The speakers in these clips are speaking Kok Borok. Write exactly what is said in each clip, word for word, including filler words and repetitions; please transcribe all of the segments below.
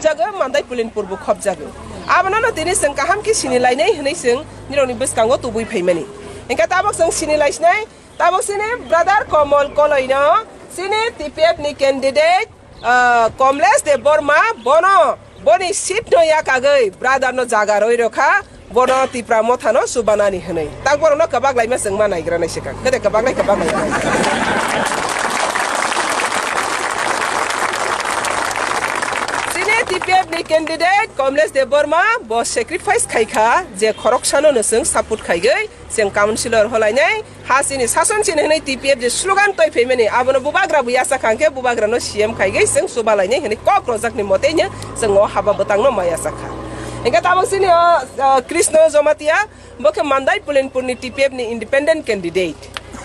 Jago Mandai Pulinpur bo khopjago. Abono no tini chwng kaham khe sini lainai hwnwi chwng nirokni bwskango tubui phaimani. Hingkhe tabok chwng sini laisinai, tabok chini brother Komol Koloino, chini T P F ni candidate, ah, Komlesh Debbarma, bono, boni seat no yakagwi brother no jaga roi rokha. Bono Tipra Motha no chubanani hwnwi. Tak borok no kwbak laima chwng ma naigra nai swkang. Kede kwbak lai kwbak lai. Chini T P F ni candidate Komlesh Debbarma bo sacrifice khai kha je khoroksa no no chwng support khaigwi chwng councillor holai nai. Ha chini sason chini hwnwi T P F je slogan toi phaimani, abono bubagra bo yachak kha, hwnkhe bubagra no C M khaigwi chwng chuba lainai hwnwi kok rojakni motei no chwng o haba bwtang no ma yachak kha. Hwnkhe tabok chini o, ah, Krishna Jamatia, bo khe Mandai Pulinpur ni T P F ni independent candidate.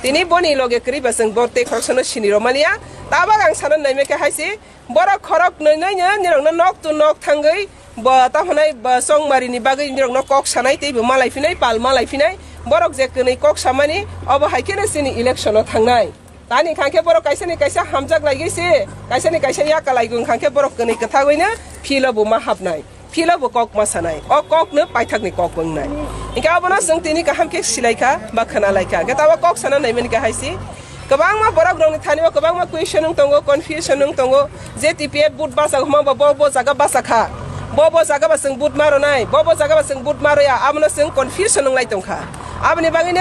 Tini boni loge kwrwi ba chwng bo tei khoroksa no sini romaliya. Tabok ang sana naimai khe hai se, borok khorok nwi nwi no nirokno nok to nok thangwi bo ta hwnai bo chongmari ni bagwi nirokno kok sanai tei bo malai phinai, pal malai phinai. Borok je kwnwi kok samani, obo hai kheno chini election o thangnai. Tani hwnkha khe borok kaisa ni kaisa hamjak laigwi se, kaisa ni kaisa yaka laigwi hwnkha khe borok kwnwi kwthagwi no field o bo ma hapnai. Philo bo kok ma sanai, o kok no paithak ni kok wngnai. Hingke abono chwng tini kaham khe silai kha ba khwna lai kha. Hingke tabo kok sana nai mani khe hai si. Kwbangma borok rok ni thani o kwbangma question wng tongo, confusion wng tongo. Je T P F but bachak hwnba bo, bo jaga bachak kha. Bo, bo jaga ba chwng but ma rwnai, bo, bo jaga ba chwng but ma rwya, abono chwng confusion wng lai tong kha. Aboni bagwi no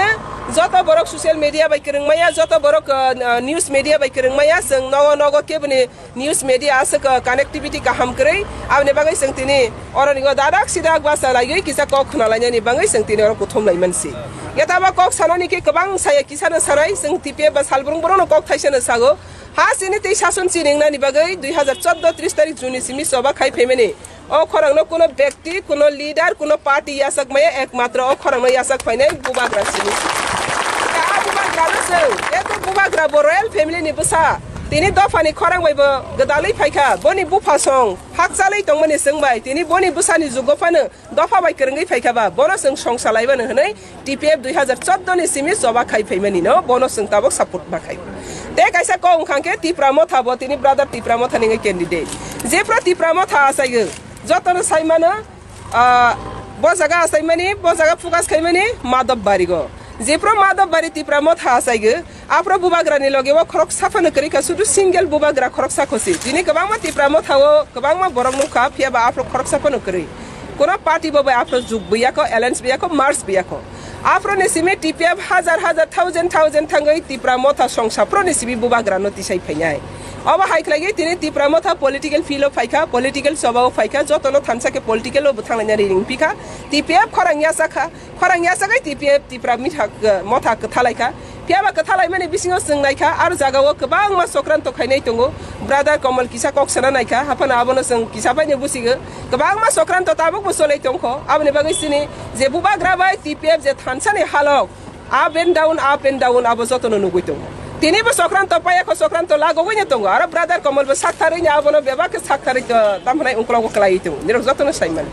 joto borok social media bai kwrwng maya, joto borok, uh, news media bai kwrwng maya, chwng nogo, nogo keboni news media aswk, uh, connectivity kaham kwrwi, aboni bagwi chwng tini oro ni o dadak sidak basa laiwi kisa kok khna lainani bagwi chwng tini oro kuthum lai mansi. Yataba kok sanani khe kwbang saya kisa no sanai, chwng T P F ba salbrung borok no kok thaisa no sago. Ha chini tei sason chini wngnani bagwi dui hazar chordo tris tarik June ni simi choba khai phaimani. O khorang no kuno bekti, kuno leader, kuno party yachak maya, ekmatro o khorang no yachak phainai bubagra simi. A bubagra no chwng, jeto bubagra bo royal family ni bwsa. Tini dopha ni khorang bai bo gwdalwi phaikha, boni bupha song hakchalwi tongmani chwng bai, tini boni bwsa ni jugo phano dopha bai kwrwngwi phaikha ba, bono chwng songsa lai mano hwnwi T P F dui hazar chordo ni simi choba khai phaimani no, bono chwng tabok support ma khai. Tei kaisa kok wngkha khe Tipra Motha bo tini brother Tipra Motha ni wngwi candidate. Jephru Tipra Motha achaigo, jotono sai mano, ah, bo jaga achaimani, bo jaga focus khaimani Madhab Bari go. Jephru Madhab Bari Tipra Motha achaigo, aphro bubagra ni loge o khoroksa phano kwrwi kha, sudu single bubagra khoroksa khosi. Tini kwbangma Tipra Motha o kwbangma borok nukha, phiya ba aphro khoroksa phano kwrwi. Kono party bo bai aphro jug biyako, alliance biyako, merge biyako. Aphro ni simi T P F hajar hajar, thousand thousand thangwi Tipra Motha songsa phro ni simi bubagra no tisai phainai. Obo hai khlaiwi tini Tipra Motha political field o phaikha, political choba o phaikha, jotono thansa khe political o bwthang laina ring phikha. T P F khorang yachakha, khorang yachagwi T P F Tipra mitha, Motha kwthalaikha. Phiya ba kwthalaimani bisingo chwng naikha, aro jagao kwbangma sokranto khainai tongo. Brother Komol kisa kok sana naikha, haphano abono chwng kisa phaino busigo. Kwbangma sokranto tabukbo cholai tongkho. Aboni bagwi chini je bubagra bai T P F je thansani halok, up and down, up and down, abo jotono nugwi tongo. Tinibo sokranto payakho, sokranto lagogwino tongo. Aro brother Komolbo saktharwino abono bebak khe saktharwi to-, tamhinai ungkologo kwlaiwi tongo. Nirok jotono saimani.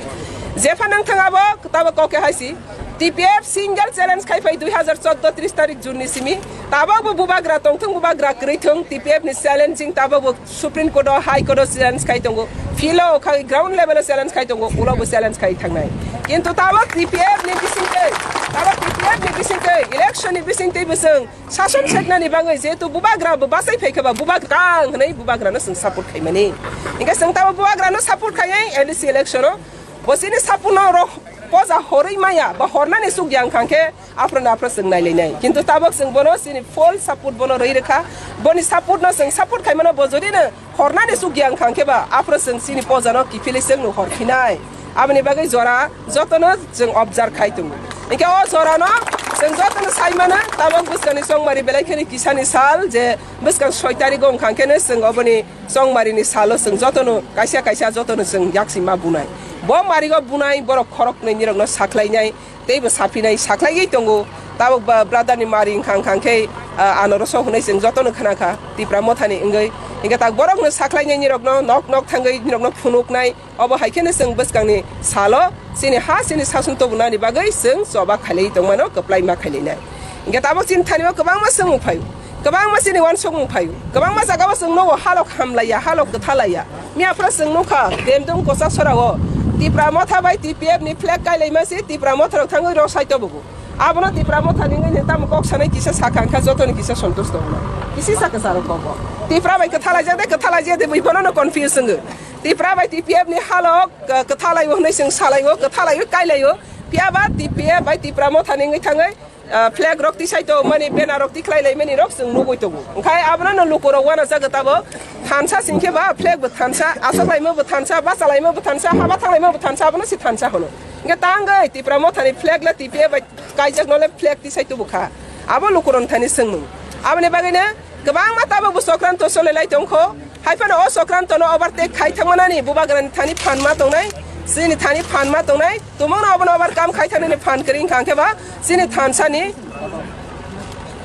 Jepha nangthang abo, tabo kok khe hai si. T P F single challenge khai phai dui hazar chordo tris tarik June ni simi. Tabok bo bubagra tongthung, bubagra kwrwi thung, T P F ni challenging tabok bo Supreme Court o, High Court o challenge khai tongo. Field o khai ground level o challenge khai tongo, ulo bo challenge khai thangnai. Kintu tabok T P F ni bisingtwi, tabok T P F ni bisingtwi, election ni bisingtwi bo chwng sason seknani bagwi jehetu bubagra bo bachai phai khe ba bubagra hwnwi bubagra no chwng support khai mani. Hingkhe chwng tabok bubagra no support khai A D C election o. Bo chini support no rok poja horwi maya, ba hornani chukya wngkha khe aphro no aphro chwng nailainai. Kintu tabok chwng bono chini full support bono rwi rwkha. Boni support no chwng support khai mano, bo jodi no hornani chukya wngkha khe ba aphro chwng chini poja no kiphilwi chwng no horphinai. Aboni bagwi jora jotono chwng observe khai tongo. Hingkhe o jora no chwng jotono sai mano, tabok bwskangni chongmari belai kheno kisani sal je bwskang soi tarik o wngkha khe no chwng oboni chongmari ni salo chwng jotono kaisa kaisa jotono chwng yaksi ma bunai. Bo marigo bunai borok khorok nwi nirok no sakhlainai, teibo saphinai, sakhlaiwi tongo. Tabok ba brother ni mari wngkha, wngkha khe, ah, ano roso hwnwi chwng jotono khna kha, Tipra Motha ni wngwi. Hingkhe tak borok no sakhlainai nirok no nok nok thangwi nirok no phunuknai. Obo hai kheno chwng bwskangni salo chini ha chini sason tubunani bagwi chwng choba khailai tongmano kwplai ma khailainai. Hingkhe tabok chini thani o kwbangma swngmung phaio. Kwbangma chini uansukmung phaio. Kwbangma jagao chwng nugo halok hamlaiya, halok kwthalaiya. Miyaphra chwng nukha, Demdung Kosa sorao Tipra Motha bai T P F ni flag kailaima se Tipra Motha rok thangwi rw sai tobogo. Abono Tipra Motha ni wngwi tamo kok sanai kisa sakha wngkha, jotoni kisa santush tongo. Kisi sakha saro kok. Tipra bai kwthalaijak de, kwthalaijak de, bui bono no confuse wngwi. Tipra bai T P F ni halok, k-, kwthalaio hwnwi chwng salaio, kwthalaio, kailaio. Phiya ba T P F bai Tipra Motha ni wngwi thangwi, ah, flag rok tisai to mani, banner rok tikhlai lai mani rok chwng nugwi tongo. Wngkhai abono no luku rok uanajak tabo thansa singkhe ba flag bo thansa, aswk laima bo thansa, bacha laima bo thansa, haba thang laima bo thansa, abono se thansa hwno. Hingke tangwi Tipra Motha ni flag le T P F bai kaijak no le flag tisai tubu kha. Abo luku rok thani swngmung. Aboni bagwi no kwbangma tabuk bo Sokranto choli lai tong kho. Hai phano o Sokranto no overtake khai thangmanani bubagrani thani phan ma tongnai, chini thani phan ma tongnai, tumungno obono overcome khai thangnani phan kwrwi wngkha, hwnkhe ba chini thansa ni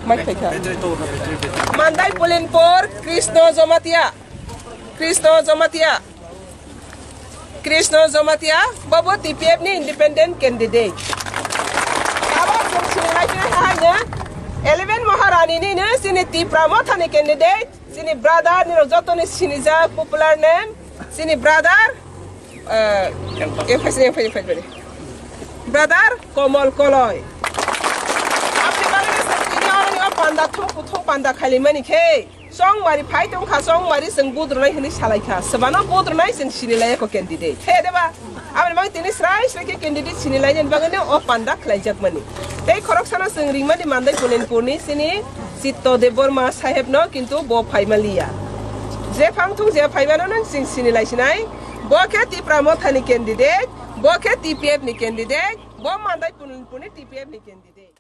mai khai kha. Mandai Pulinpur, Krishna Jamatia, Krishna Jamatia, Krishna Jamatia, bobo T P F ni independent candidate. Abo chwng sini lai tini hai no eleven Maharani ni no chini Tipra Motha ni candidate. Chini brother, nirok jotoni sinijak popular name, chini brother, eh, yang phai, yang phai, yang phai, yang phai. Brother Komol Koloi. Aboni bagwi se tini oro ni o panda thung kuthung panda khailaimani khe, chongmari phai tongkha, chongmari chwng budrwnai hwnwi salaikha. Swbano budrwnai chwng sinilaiya kho candidate. Khe de ba? Aboni bagwi tini srai srai khe candidate sinilainani bagwi no o panda khlaijakmani. Tei khoroksano chwng ringmani Mandai Pulinpurni chini Chitto Debbarma sahebno, kintu bo phaima liya. Je phang thung je phaimano nang chwng sinilai sinai. Bo khe Tipra Mothani candidate, bo khe T P F ni candidate, bo Mandai Pulinpurni T P F ni candidate.